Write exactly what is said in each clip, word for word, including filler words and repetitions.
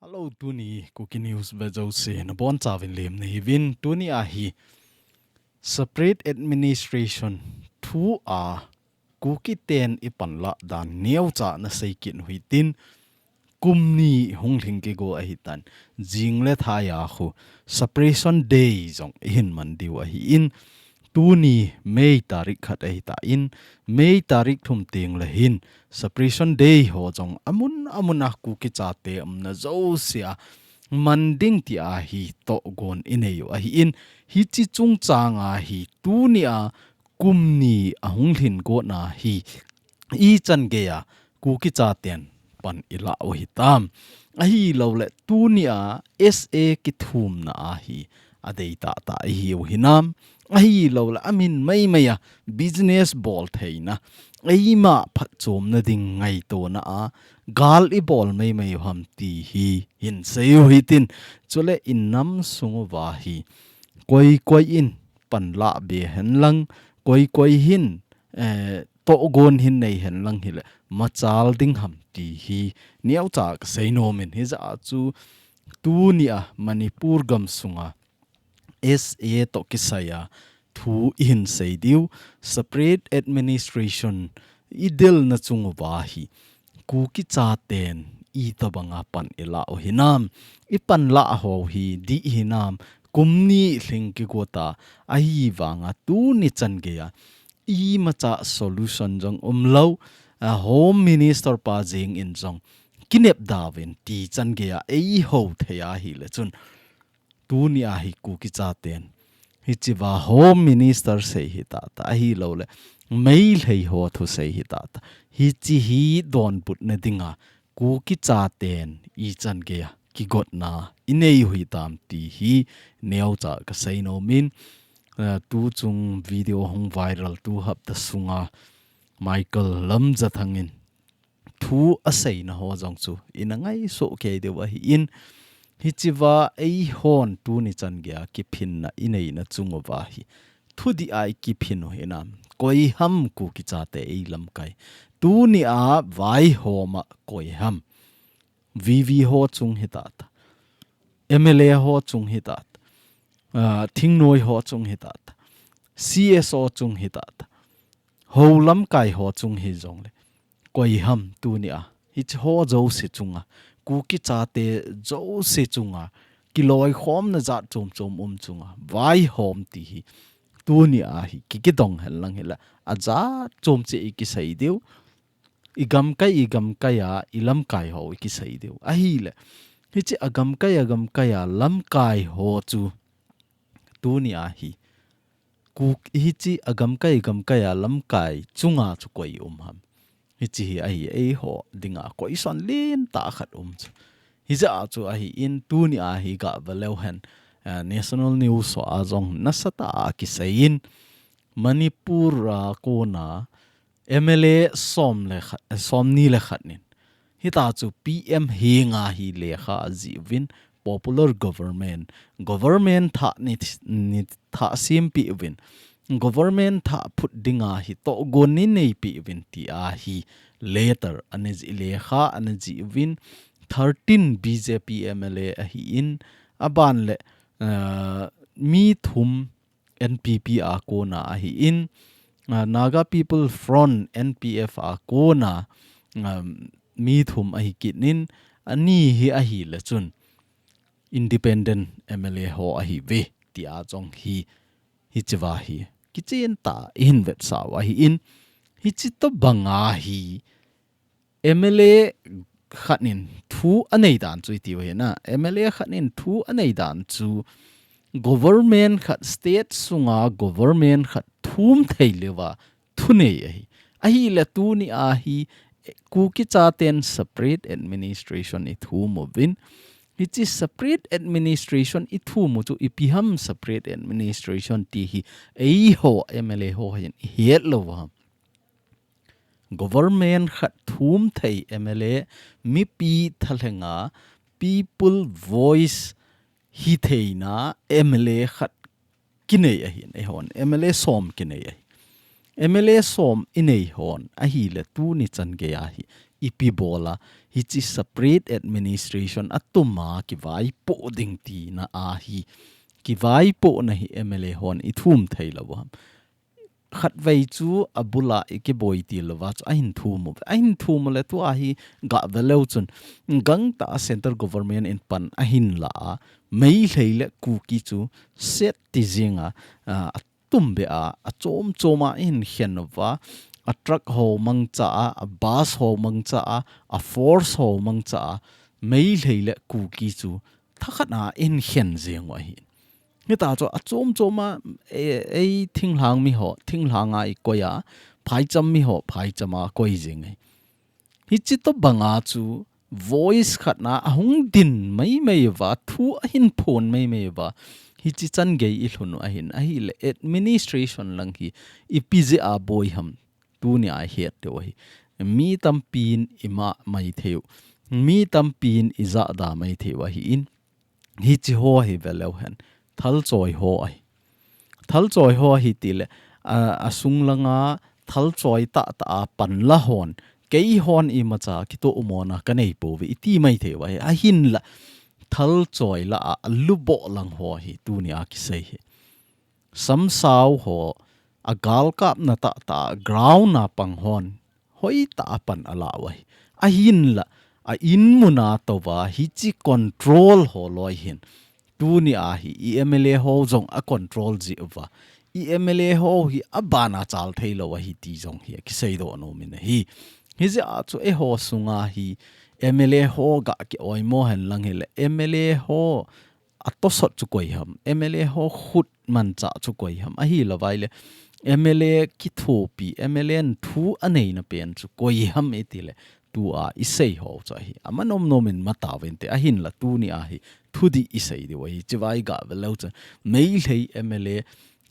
Hello, tuni Kuki News ve jouse nabonchauvin lemna hiuvin. Tuni ahi separate administration thu a Kuki ten ipanlah dan neocha nasei kit u hitin, kum ni hung lhing kigo ahitan, jing le thai a khu Separation Day jong ihin man diu ahin, tuni May tarik khat ahitan, May tarik thum teng le hin Separation Day ho jong amun amun a Kuki chate umna jouse a man ding ti ahi tohgon inei u ahin, hiche chungchang a hi tuni a kum ni ahung lhin got na hi ichan gei a Kuki chaten pan ilah u hitam. Ahilouleh tuni a S A kithumna ahi adei tahtah ihiu hinam. Ahilouleh amin maimai a business bol theina, eima phatchomna ding ngaitona a gal ibol maimai u ham ti hi hinsei u hitin. Chule inam sung uva hi koi koi in panlah be henlang, koi koi hin, eh, tohgon hin nei henlang hile machal ding ham ti hi neocha kasei nom in, hijeh a chu tuni a Manipur gamsunga S A toh kisai a thu ihin sei diu, separate administration idelna chung uva hi Kuki chaten itobang a pan ilah u hinam, ipanlah ho hi dih hinam, kum ni lhing kigot a, ahivang a tuni chan gei a imacha solution jong umlou, a Home Minister pa jeng in jong kinep da uvin ti chan gei a eiho thei ahile chun, tuni a hi Kuki chaten hichea Home Minister sei hitahtah, ahilouleh Meitei ho thusei hitahtah, hiche hi donbutna dinga Kuki chaten ichan gei a kigotna inei u hitam ti hi neocha kasei nom in, eh, tuchung video hung viral tu hapta sunga Michael Lamjathang in thu aseina ho jong chu ina ngaisuh kei diu ahin, hichea eihon tuni chan gei a kiphinna ineina chung uva hi thudih a ikiphin u hinam, koi ham Kuki chate eilamkai? Tuni a vaihom a koi ham? V V ho chung hitahtah, M L A ho chung hitahtah, ah, thingnoi ho chung hitahtah, C S O chung hitahtah, hou lamkai ho chung hijongle, koi ham tuni a hiche ho jouse chunga, Kuki chate jouse chunga, kiloikhomna jat chom chom um chunga vaihom ti hi tuni a hi ki, kidong henlang hile ajat chom cheh ikisei diu, igamkai, igamkai a ilamkai ho ikisei diu. Ahile hiche agamkai, agamkai a lamkai ho chu tuni a hi Kuk, hiche agamkai, gamkai a lamkai chunga chu koi um ham? Hiche hi ahi eiho dinga question lentah khat um chu. Hijeh a chu ahin, tuni a hi gah veleu hen, eh, national news ho a jong nasatah a kisei in, Manipur a kona M L A som le khat, eh, somni le khat nin, hita chu P M henga hi lekha ajih uvin, popular government, government thah ni, ni thah sempeh uvin, government thah phut dinga hi tohgon ni neipeh uvin ti a hi letter ana jih, lekha ana jih uvin, thirteen B J P M L A ahin, aban le, eh, mi thum N P P a kona ahin, ah, Naga People Front, N P F a kona, um, mi thum ahi kit in, ani hi ahile chun independent M L A ho ahiuve, tia jong hi, hichea hi kichen tah a ihin vetsah u ahin, hiche tobang a hi M L A khat nin thu anei dan chu itiu hina. M L A khat nin thu anei dan chu government khat, state sunga government khat thum thei leuva thu nei ahi. Ahile tuni a hi Kuki chaten separate administration ithum uvin. Hiche separate administration ithum u chu ipi ham separate administration ti hi eiho M L A ho hin ihet lou ham? Government khat thum thei M L A, mipi thalhenga, people voice hitheina M L A khat kinei ahin, eihon M L A som kinei ahi. M L A som inei hon ahile tuni chan gei a hi ipi bol a hichi separate administration atuma kivaipoh ding tina ahi. Kivaipohna hi M L A hon ithum thei lou ham. Khatvei chu abula ikiboi til louva chu ahin thum u. Ahin thum u le tua hi gah ve leu chun gangtah a central government in pan ahin la a, Meitei le Kuki chu set ti jing a, a, atum be a, achom chom a ahin khen uva, a truck ho mangcha a, a bus ho mangcha a, a force ho mangcha a, Meitei le Kuki chu thakhat a ahin khen jing u ahi. Hita chu achom chom a, e, ei thinglhang mi ho, thinglhang a ikoi a, phaicham mi ho, phaicham a koi jing e. Hichi tobang a chu voice khat na ahung din mai mai uva, thu ahin phon mai mai uva. Hichi chan gei ilhun u ahin, ahile administration lang hi ipi jeh a boi ham. Tuni a het diu ahi. Mi tampin ima mai thei u. Mi tampin ijahda mai thei u ahin. Hichi ho hi ve leu hen. Thalchoi ho ahi. Thalchoi ho ahi tile, a, asung langa thalchoi tahtah a pan la hon, kei hon imacha kitoh umona kanei pouve iti mai thei u ahi. Ahinla, thalchoi la a, aluboh lang ho ahi, tuni a kisei hi. Samsau ho, agalkapna tahtah a, ground a pang hon, hoitah a pan ala u ahi. Ahinla, a inmun a touva, hichi control ho loi hin. Tuni a hi, i M L A ho jong a control ji uva. I M L A ho hi abana chal thei lou ahi ti jong hi, kisei doh nom in ahi. Hijeh a chu eiho sunga hi, M L A ho gah kioimo hen lang hile, M L A ho atosot chu koi ham, M L A ho khut manchah chu koi ham, ahilou vai le, M L A kithopi, M L A in thu aneina pen chu koi ham iti le, tua isei ho chu ahi. Ama nom nom in matauvin te, ahinla tuni a hi, thudih isei diu ahi, chivai gah ve leu chun, Meitei M L A,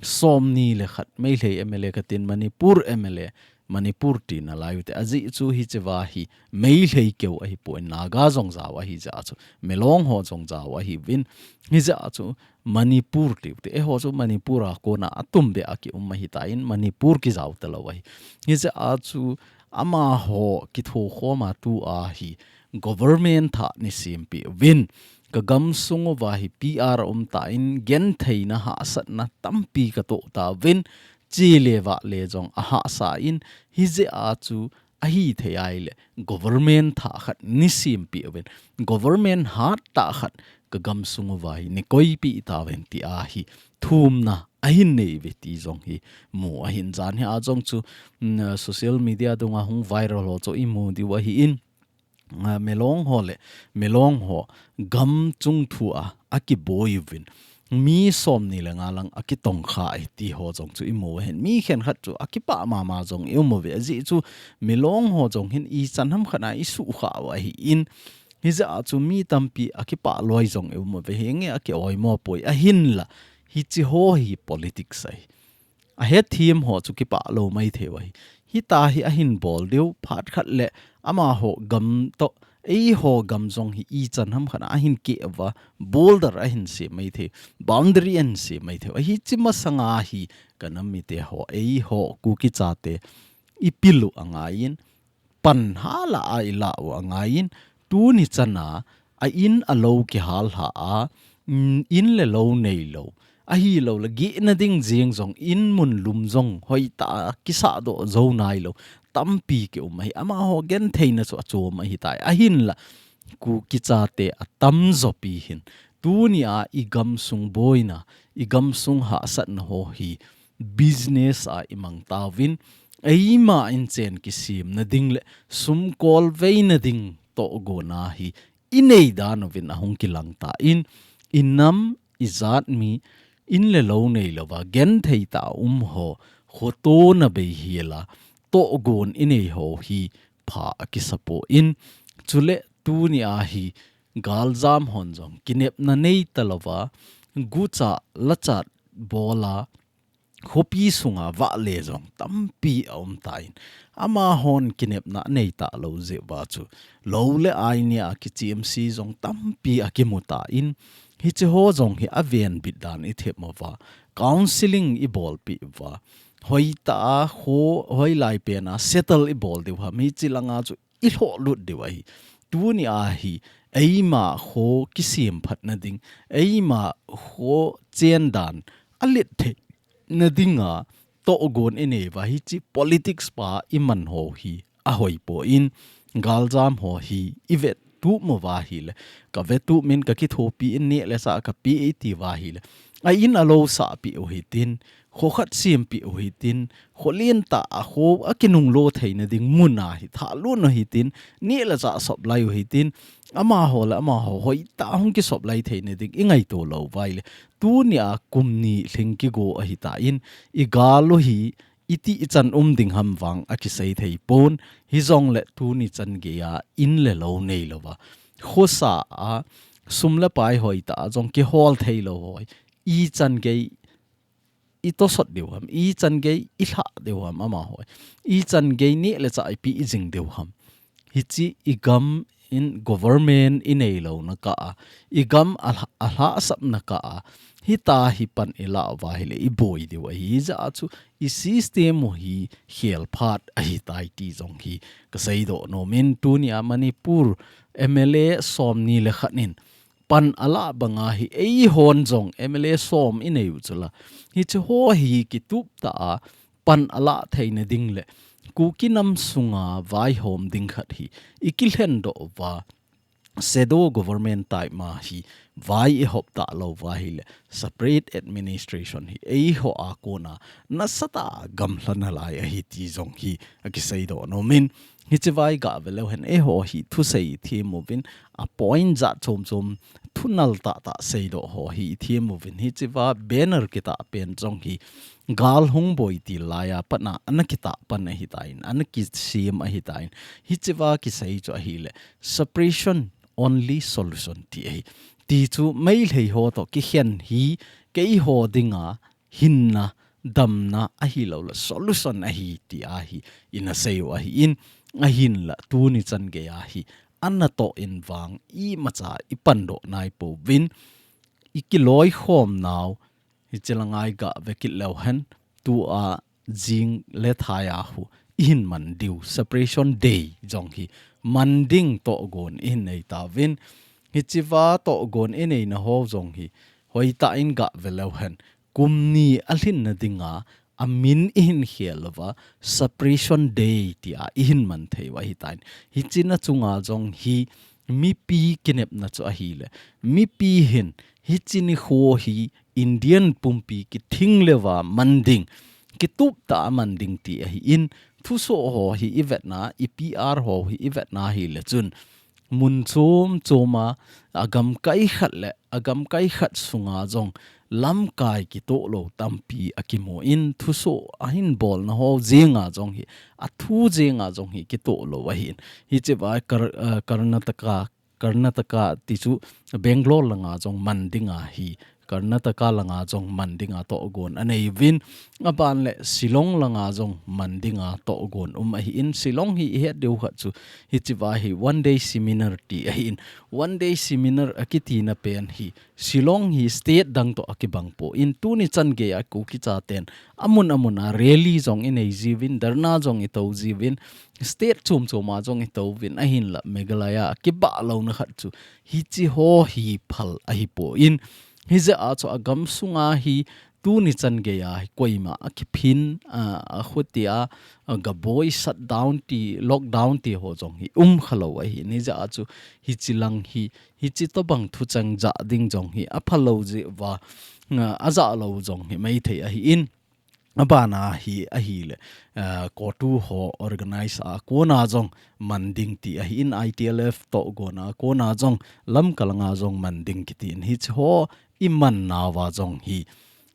somni le khat, Meitei M L A katin Manipur M L A, Manipur tina lai u te. Ajeh chu hichiva hi Meitei keu ahipoi, Naga jong jao ahi jeh a chu, Milong ho jong jao ahiuvin. Hijeh a chu Manipur tiu te. Eiho chu Manipur a kona atum be a kium ahitan Manipur kijao talou ahi. Hijeh a chu amaho kithokhom a tua hi government thah nei sempeh uvin. Ka gamsung uva hi P R aum tan gentheina hahsatna tampi katoh tauvin. Chele vale jong ahahsa in, hijeh a chu ahithei ahile, government thah khat nei sempeh uvin, government hattah khat ka gamsung uva hi nei koipeh tauvin tia hi thumna ahin nei uve ti jong hi mu ahin. Jan hi a jong chu, mm, social media dunga hung viral ho chu imu diu ahin, a, Milong ho le, Milong ho gam chungthu a, akiboi uvin. Mi somni le nga lang akitongkha e ti ho jong chu imu ahin. Mi khenkhat chu akipah mama jong ium uve. Ajeh chu Milong ho jong hin ichan ham khat a isuhkhah u ahin. Hijeh a chu mi tampi akipah loi jong ium uve. Henge akioimo poi. Ahinla, hichi ho hi politics ahi. Ahethem ho chu kipah lou maithei u ahi. Hitia hi ahin bol diu, phat khat le amaho gam toh, eiho gam jong hi ichan ham khat a ahin keh uva, border ahin sem maithei, boundary ahin sem maithei u ahi. Hichi masanga hi ka nam mite ho, eiho Kuki chate ipil u angaiyin, pan hala a ilah u angaiyin, tuni chana a in a lou kihal lha a, mm, in le lou neilou. Ahilou le gihna ding jeng jong, in mun lum jong hoitah a kisahdoh jou nailou tampi kium ahi. Amaho gentheina chu achom ahitai. Ahinla, Kuki chate atamjo pi hin, tuni a igamsung boina, igamsung hahsatna ho hi business a imang tauvin, eima inchen kisemna ding le sumkol veina ding tohgon a hi inei dan uvin ahung kilang tan, inam, ijat mi, in le lou neilouva genthei tah a um ho, khotona bei hela tohgon inei ho hi pha akisa poi. Chule tuni a hi galjam hon jong kinepna nei talouva, gucha lachat bola, khopi sunga vahle jong tampi aum tan, amahon kinepna anei talou jeh uva chu, lou le ai nia kichemse jong tampi akimu tan, hiche ho jong hi avenbit dan ithem uva, counselling ibolpeh uva, hoitah a kho, hoilai pen a settle ibol diu ham, hiche langa chu ilhoh lut diu ahi. tuni a hi eima kho kisem phatna ding, eima kho chendan alet theina dinga tohgon inei uva hiche politics pa iman ho hi ahoi poi, galjam ho hi ivet tup mo uva ahile, ka vet tup in ka kithopi in neh le chah ka pe iti uva ahile, a in a lo sahpi u hitin, kho khat sempi u hitin, kho lentah a kho a kinunglo theina ding mun a hi thalut u hitin, neh le chah sop lai u hitin, amaho le amaho hoitah hung kisop lai theina ding ingaito lou uva ahile, tuni a kum ni lhing kigo ahitan, igal u hi iti ichan um ding ham vang akisei thei pon, hijongle tuni chan geiya in le lo nei louva, khosa a sum le pai hoitah a jong kihol thei lou hoi, ichan gei itosot diu ham, ichan gei ilhah diu ham amaho, ichan gei neh le chah ipi ijing diu ham. Hiche igam in government inei louna kah a, igam alha-, alhahsapna kah a, hitia hi pan ilah uva ahile iboi diu ahi, hijeh a chu i system u hi khel phat ahitai ti jong hi kasei doh nom in, tuni a Manipur M L A somni le khat in pan alah banga hi eihon jong M L A som inei u chula, hiche ho hi kitup tah a pan alah theina ding le Kuki nam sunga vaihom ding khat hi ikilhen doh uva, shadow government type ma hi vai ihop talou uva ahile, separate administration hi eiho a kona nasatah a gamlha nalai ahi ti jong hi akisei doh nom in, hiche vai gah ve leu hen eiho hi thusei them uvin, a point jat chom chom thunal tah tah sei doh ho hi them uvin, hiche va banner kitah pen jong hi gal hung boi til laiya pat a ana kitah pan ahitan, ana kisem ahitan, hiche va kisei chu ahile, separation only solution ti ahi. Ti chu Meitei ho toh kikhen hi keiho dinga hinna, damna ahilou le solution ahi ti ahi ina sei u ahin, ahinla tuni chan geiya hi anatoh in vang imacha ipan doh nai pouvin, ikiloikhom nau, hiche langa igah ve kit leu hen, tua jing le thaiya hu ihin man diu, separation day jong hi man ding tohgon ihin nei tauvin, hiche va tohgon inei na ho jong hi hoitah in gah ve leu hen, kum ni alhin na dinga amin ihin khel uva, separation day tia ihin man thei u ahitan. Hiche na chunga jong hi mipi kinepna chu ahile, mipi hin hiche nikho hi Indian pumpi kithing leuva man ding, kitup tah a man ding ti ahin, thusoh ho hi ivetna, i P R ho hi ivetna ahile chun, mun chom chom a, agamkai khat le agamkai khat sunga jong lamkai kitoh lou tampi akimun, thusoh ahin bolna ho jenga jong hi, athu jenga jong hi kitoh lou ahin. Hiche va Kar-, eh, Karnataka, Karnataka ti chu Bangalore langa jong man dinga hi, Karnataka langa jong man dinga tohgon anei uvin, aban le Shillong langa jong man dinga tohgon um ahin, Shillong hi ihet diu khat chu hiche va hi one day seminar ti ahin, one day seminar akiti na pen hi Shillong hi state dang toh akibang poi, tuni chan geiya Kuki chaten amun amun a rally jong inei jiuvin, dharna jong ito jiuvin, state chom chom a jong ito uvin, ahinla Meghalaya a kibah louna khat chu hiche ho hi phal ahi poi. Hijeh a chu agam sunga hi tuni chan geiya hi koima akiphin, a, akhutia, a, gaboi shutdown ti, lockdown ti ho jong hi umkha lou ahin, hijeh a chu hiche lang hi, hiche tobang thucheng jah ding jong hi aphalou jeh uva, a, ajah lou jong hi maithei ahin. Abana hi ahile, eh, CoTU ho organize a kona jong man ding ti ahin, I T L F tohgon a kona jong Lamka langa jong man ding kitin, hiche ho iman nauva jong hi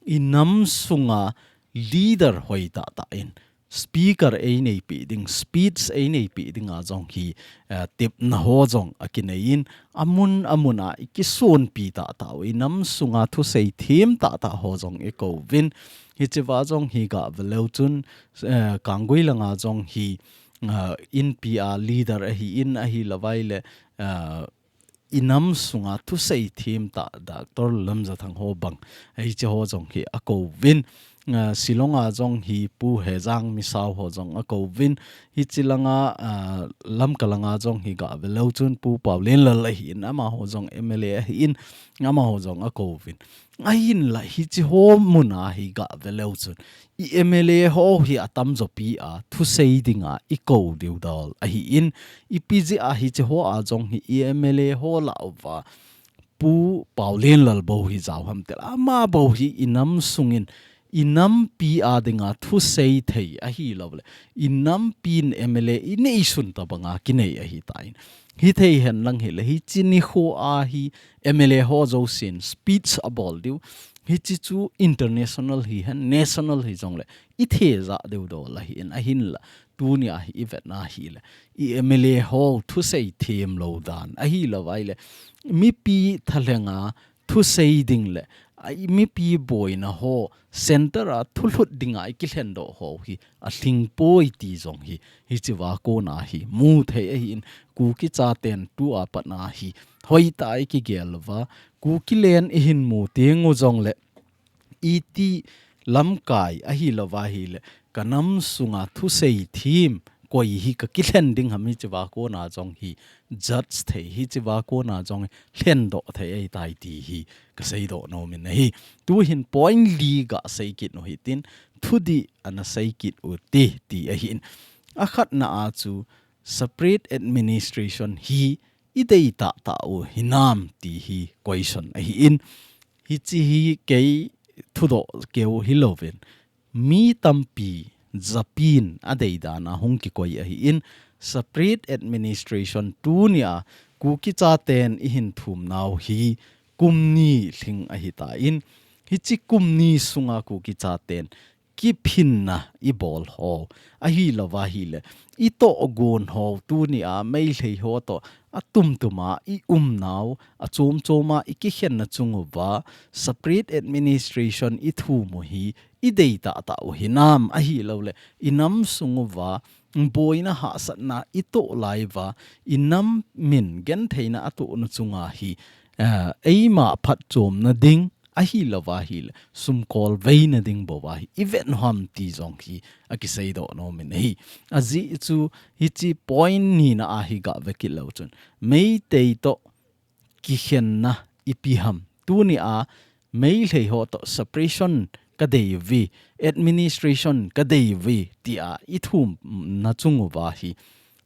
inam sunga leader hoitah tah in speaker eineipi ding, speech eineipi dinga jong hi, eh, tepna ho jong akinei in, amun amun a ikisonpi tah tah u, inam sunga thusei them tah tah ho jong ikouvin. Hiche va jong hi gah ve leu chun, eh, Kanggui langa jong hi, eh, inpi a leader ahin, ahilou vaile, eh, inam sunga thusei them tah Doctor Lamjathang ho bang, hiche ho jong hi akouvin. ah, Shillong a jong hi Pu Hejang Misao ho jong akouvin, hichi langa, ah, Lamka langa jong hi gave leu chun Pu Paolienlal ahin, amaho jong M L A ahin, amaho jong akouvin. Ahinla hichi ho muna hi gave leu chun, i M L A ho hi atamjo pi a thusei dinga ikou diu dol ahin, ipi jeh a hichi ho a jong hi i M L A ho lah uva Pu Paolienlal bou hi jao ham tile, ama bou hi inam sungin, inampi a dinga thusei thei ahilouleh, inampin M L A inei sun tabanga kinei ahitan. Hithei henlang hile, hichi nikho a hi M L A ho jousen speech abol diu. Hichi chu international hihen, national hijongle, itheja diu dol ahin, ahinla. Tunia hi ivetna hile, i M L A ho thusei themlou dan ahilouva ile, mipi thalhenga thusei ding le, a, i mipi boina ho, center a thulhut dinga ikilhendoh ho hi alhingpoi ti jong hi, hichiva kona hi muthei ahin, Kuki chaten tua patna hi hoitah a ikigel uva, Kuki len ihin mu teng u jongle, iti lamkai ahilouva hile, kanam sunga thusei them koi hi kakilhen ding ham hichiva kona jong hi judge thei, hichiva kona jong hi lhendoh thei ahitai ti hi kaseidoh nomin ahi. Tuhin point li gasei kit u hitin, thudih ana sei kit u ti, ti ahin. Akhatna a chu separate administration hi ideitah tah u hinam ti hi question ahin. Hichi hi kei thudoh keu hilouvin, mi tampi japin adeidan a hung kikoi ahin, separate administration tunia Kuki chaten ihin thum nau hi kum ni lhing ahitan, hichi kum ni sunga Kuki chaten kiphinna ibol ho ahilouva hile, itohgon ho tunia Meitei ho toh atumtuma ium nau, achomchoma ikikhenna chung uva separate administration ithum u hi ideitah tah u hinam ahilouleh, inam sung uva boina hahsatna itoh lai uva, inam min gentheina atohna chunga hi, eh, eima phatchomna ding ahilouva hile, sumkol veina ding bouva hi ivet u ham ti jong hi akiseidoh nomin ahi. Ajeh chu hichi point nina a hi gave kit leu chun, Meitei toh kikhenna ipi ham. Tunia Meitei ho toh separation kadei uve, administration kadei uve tia ithumna chung uva hi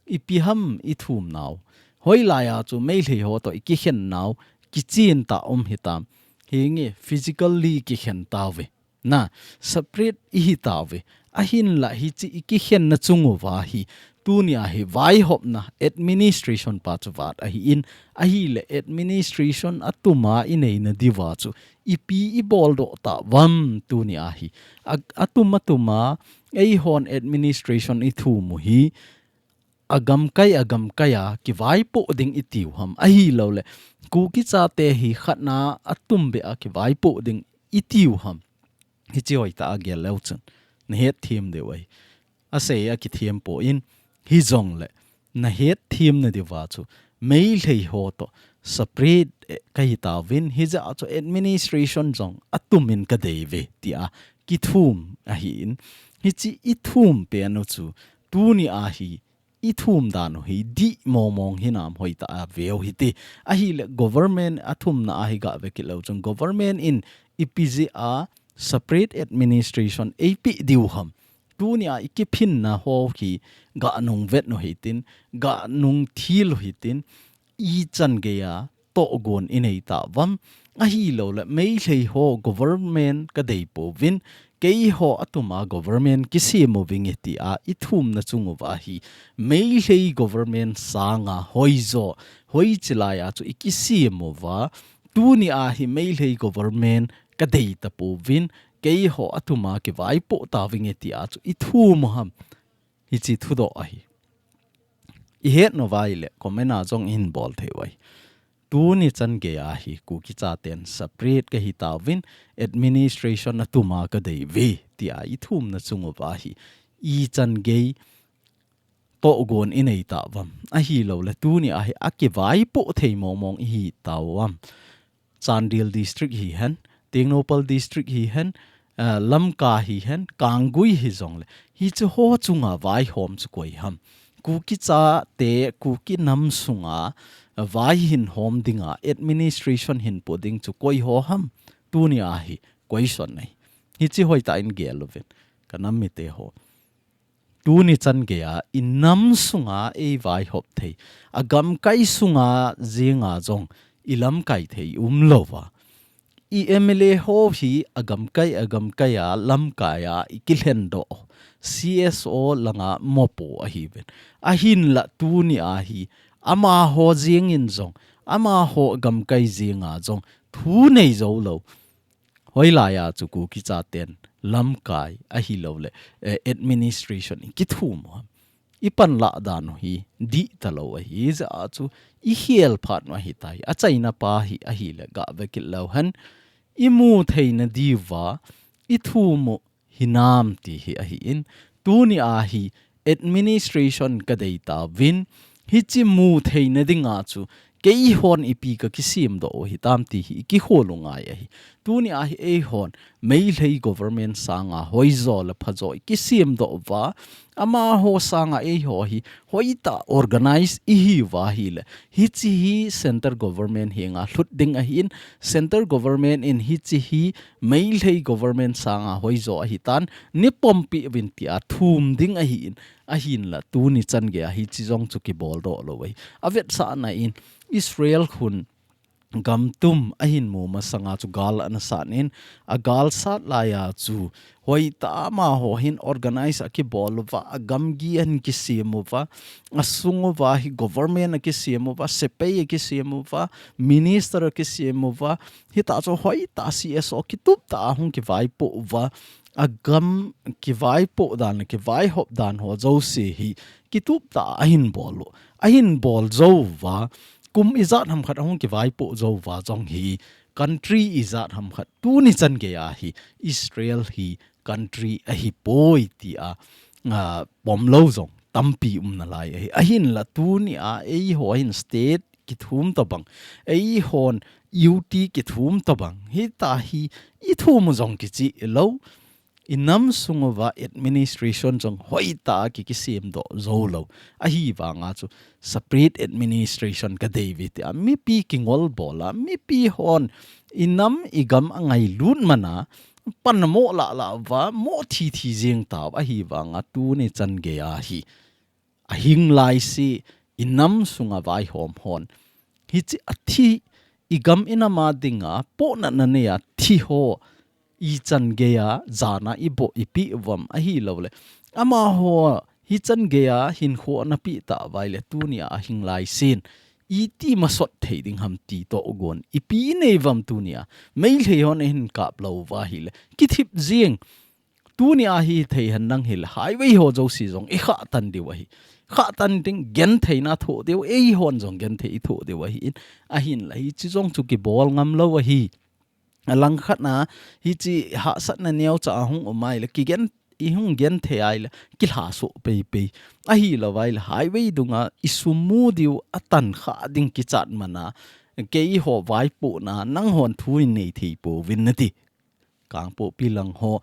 ipi ham ithum nau. Hoilai a chu Meitei ho toh ikikhen nau kichen tah um hitam. Hinge physically ikikhen tauve. Na, separate ihi tauve. Ahinla hichi ikikhenna chung uva hi, tunia hi vaihopna administration pa chu vat ahin, ahile administration atuma ineina diuva chu ipi iboldoh tauvam tunia hi. A, atum atuma eihon administration ithum u hi, agamkai agamkai a kivaipoh ding itiu ham, ahilouleh Kuki chate hi khatna atumbeh a kivaipoh ding itiu ham. Hichi hoitah a gel leu chun nahetthem diu ahi. Asei a kithem poi, hijongle nahetthem na diuva chu Meitei ho toh separate, eh, kahi tauvin, hijeh a chu administration jong atumin kadei uve tia kithum ahin. Hichi ithum pen u chu tunia hi ithum dan u hi dih mongmong hinam hoitah a veu hite. Ahile government athumna a hi gave kit leu chun government in ipi jeh a separate administration eipeh diu ham. Tunia ikiphinna ho hi ganung vet u hitin, ganung thil u hitin, ichan geiya tohgon inei tauvam. Ahilouleh Meitei ho government kadei pouvin, keiho atuma government kisem uvinge tia ithumna chung uva hi, Meitei government sanga hoijo, hoichi lai a chu ikisem uva, tunia hi Meitei government kadei tapouvin, keiho atuma kivaipoh tauvinge tia chu ithum u ham. Hichi thudoh ahi. Ihet nauva ile comment a jong ihin bol thei u ahi. Tuni chan geiya hi Kuki chaten separate kahi tauvin, administration atuma kadei uve tia ithumna chung uva hi, ichan gei tohgon inei tauvam. Ahilouleh tunia hi akivaipoh thei mongmong ihi tauvam. Chandel District hihen, Tengnoupal District hihen, eh, Lamka hihen, Kanggui hijongle, hiche ho chunga vaihom chu koi ham. Kuki chate, Kuki nam sunga, eh, vai hin hom dinga, administration hin po ding chu koi ho ham. Tunia hi, koi son nei. Hiche hoitah in gel uvin. Ka nam mite ho. Tuni chan geia, i nam sunga ei vaihop thei. A gamkai sunga jenga jong, i lamkai thei umlouva. I M L A ho hi a gamkai, a gamkai a, lamkai a, i kilhen doh. C S O langa mopo ahiuvin. Ahinla tunia hi, amaho jengin jong, amaho gamkai jenga jong, thu nei joulou. Hoilaiya chu Kuki chaten lamkai ahilouleh, eh, administration i kithum u ham. I panlah dan u hi dih talou ahi jeh a chu i hel phat u ahitai. A China pa hi ahile gah vekit leu hen i mu theina diuva i thum u hinam ti hi ahin. Tunia hi administration ka dei tauvin, hiche mu theina dinga chu keihon ipi ka kisem doh u hitam ti hi i kihol u ngai ahi. Tunia hi eihon Meitei government sanga hoijo le phajo i kisem doh uva, amaho sanga eiho hi hoitah organize i hiuva ahile, hiche hi centre government henga lhut ding ahin, centre government in hiche hi Meitei government sanga hoijo ahitan, nei pompi uvin tia thum ding ahin, ahinla tuni chan geia hiche jong chu kibol doh lou ahi. A vetsahna in Israel khun gam tum ahin mu masanga chu gal ana sat in, a gal sat laiya chu hoitah amaho hin organize a kibol uva, a gamgi ahin kisem uva, a sung uva hi government a kisem uva, sepai a kisem uva, minister a kisem uva, hitah chu hoitah C S O kitup tah a hung kivaipoh uva, a gam kivaipoh dan, kivaihop dan ho jouse hi kitup tah a ahin bol u. Ahin bol jou uva, kum ijat ham khat ahung kivaipoh jou uva jong hi country ijat ham khat tuni chan geia hi Israel hi country ahipoi tia, a, pomlou jong tampi um nalai ahi. Ahinla tunia eiho hin state kithum tobang, eihon U T kithum tobang, hitah hi i thum u jong kichih lou, i nam sung uva administration jong hoitah a ki, kisem doh joulou. Ahivanga chu separate administration ka dei uve tia mipi kingol bol a, mipi hon i nam i gam a ngailut mana, pan mo lah lah uva, mo thi thi jeng tauva, ahivanga tuni chan geia hi a hing laise, i nam sunga vaihom hon, hiche a thi, i gam i nam a dinga pohnatna neia thi ho, ichan geia jana i boh i peh uvam ahilouleh, amaho hichan geia hinkho ana peh tauva ahile tunia a hing laisin, iti masot thei ding ham ti toh gon ipi i nei uvam tunia. Meitei hon ahin kap lou uva ahile kithip jeng. Tunia hi thei hen lang hile highway ho jouse jong i khah tan diu ahi. Khah tan ding, gentheina thoh diu, eihon jong genthei i thoh diu ahin, ahinla hiche jong chu kibol ngam lou ahi. A langkhat na, hiche hahsatna neocha ahung um ahile, kigen, i hung genthei ahile, kilhasoh pei pei. Ahilou ahile, highway dunga i sum mu diu, a tan khah ding kichat mana, keiho vaipohna, nanghon thu in nei thei pouvin nati. Kangpokpi lang ho,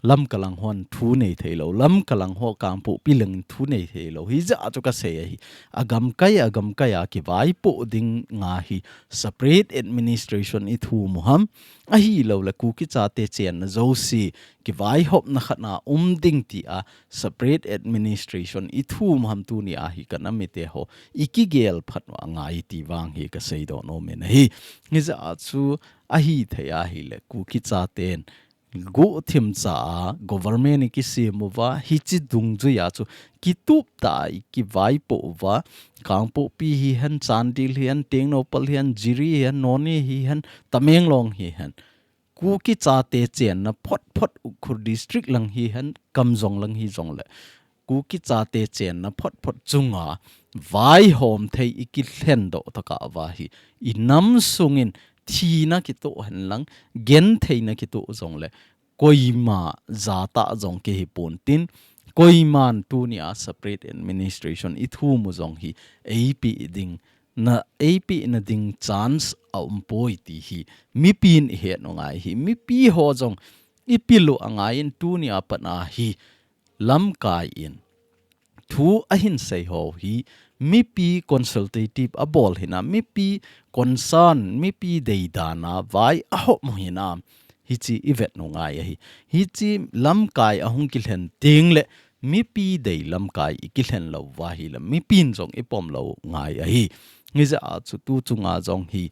Lamka lang hon thu nei thei lou, Lamka lang ho, Kangpokpi lang thu nei thei lou. Hijeh a chu ka sei ahi. A gamkai, a gamkai a kivaipoh dinga hi separate administration i thum u ham. Ahilouleh Kuki chate chenna jouse, kivaihopna khat na um ding tia separate administration i thum u ham tunia hi ka nam mite ho. I kigel phat u angai ti vang hi ka seidoh nom in ahi. Hijeh a chu ahithei ahile Kuki chaten guhthim cha a government i kisem uva, hiche dungjuia chu kitup tah a i kivaipoh uva, Kangpokpi hihen, Chandel hihen, Tengnoupal hihen, Jiri hihen, Noney hihen, Tamenglong hihen. Kuki chate chenna phot phot Ukhrul district lang hihen, Kamjong lang hijongle Kuki chate chenna phot phot chunga vaihom thei i kilhen doh tokah uva hi, i nam sungin thina kitoh hen lang, gentheina kitoh jongle, koima jatah jong kihi pontin, koiman tunia separate administration i thum u jong hi, eipeh ding na, eipeh na ding chance a um poi ti hi mipin i het u ngai hi. Mipi ho jong ipil u angaiyin tuni a pat a hi lamkai in thu ahin sei ho hi mipi consultative abol hina, mipi concern, mipi deidana vai ahop mu hina, hichi ivet u ngai ahi. Hichi lamkai ahung kilhen teng le mipi dei lamkai ikilhen lou va hi le mipin jong ipom lou ngai ahi. Hijeh a chu tu chunga jong hi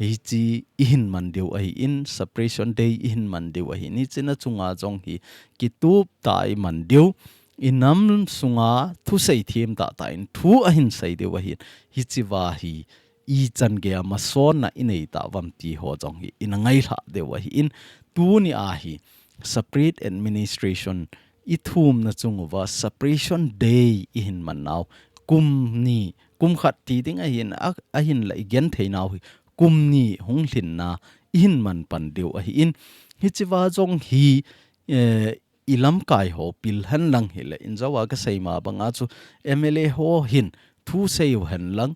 hichi ihin man diu ahi in, separation day ihin man diu ahi in, hichi na chunga jong hi kitup ta iman diu, inam sunga thusei thim ta ta in thu ahin sei diu ahi in, hichi va hi ichan gei a masotna inei ta uvam ti ho jong hi ina ngailha diu ahi in, tuni a hi separate administration ithumna chung uva separation day ihin man nau kum ni, kum khat ti ding ahin, a, ahin la igen thei nau hi kum ni hung lhinna ihin man pan diu ahi in, hichi va jong hi, eh, ilamkai ho pil hen lang hi le, in jawa ka sei ma banga chu M L A ho hin thu sei u hen lang,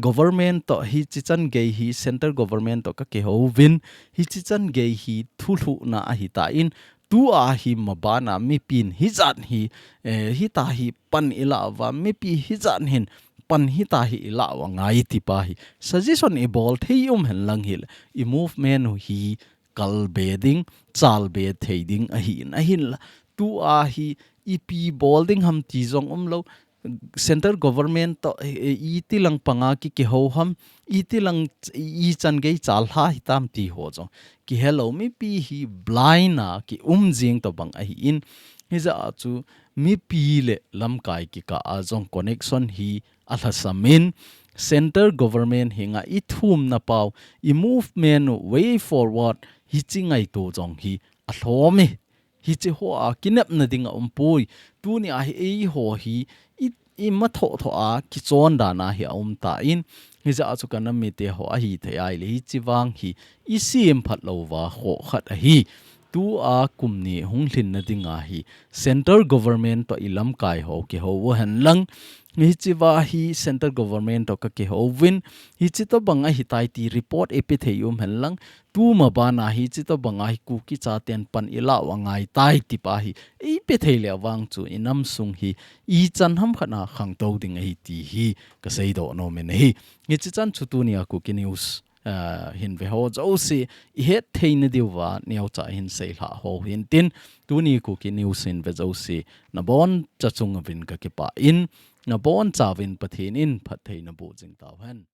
government to hichi chan gei hi, central government to ka kihou vin, hichi chan gei hi thulhuhna ahi ta in, tu a hi mabana mipin hijat hi, eh, hita hi pan ila uva, mipi hijat hin pan hita hi ila u angai ti pa hi suggestion ibol thei um hen lang hi le, i movement u hi kal be ding, chal be thei ding ahi in, ahin la, tu a hi ipi bol ding ham ti jong um lou, central government to, eh, eh, iti lang panga ki, kihou ham, iti lang ichan gei chal ha hitam ti ho jong kihe lou, mipi hi blind a ki um jing to bang ahi in, hijeh a chu mipi le lamkai kikah a jong connection hi alhasam in, central government henga ithumna pau, i movement u way forward hichi ngaito jong hi alhom e. Hichi ho a kinepna ding aum poi. Tuni a hi eiho hi i, i matho tho a kichon dan a hi aum ta in, hijeh a chu ka nam mite ho ahi thei a ile, hichi vang hi isem phat lou va ho khat ahi. Tu a kum ni hung lhinna ding a hi central government to ilamkai ho kihou u hen lang, hichi va hi central government to ka kihou vin, hichi to bang ahi tai ti report ipe thei um hen lang, tu mabana hichi to banga hi Kuki chaten pan ila u angai tai ti pa hi ipe thei le vang chu inam sung hi ichan ham khat a khangtou ding ahi ti hi ka seidoh nom in ahi. Hichi chan chu tuni a Kuki News, ah, hin ve ho jouse ihet theina diu va neocha hin seilha ho hin tin, tuni Kuki News hin ve jouse naboncha chung uvin ka kipah in, naboncha uvin Pathen in phatthei naboh jing tau hen.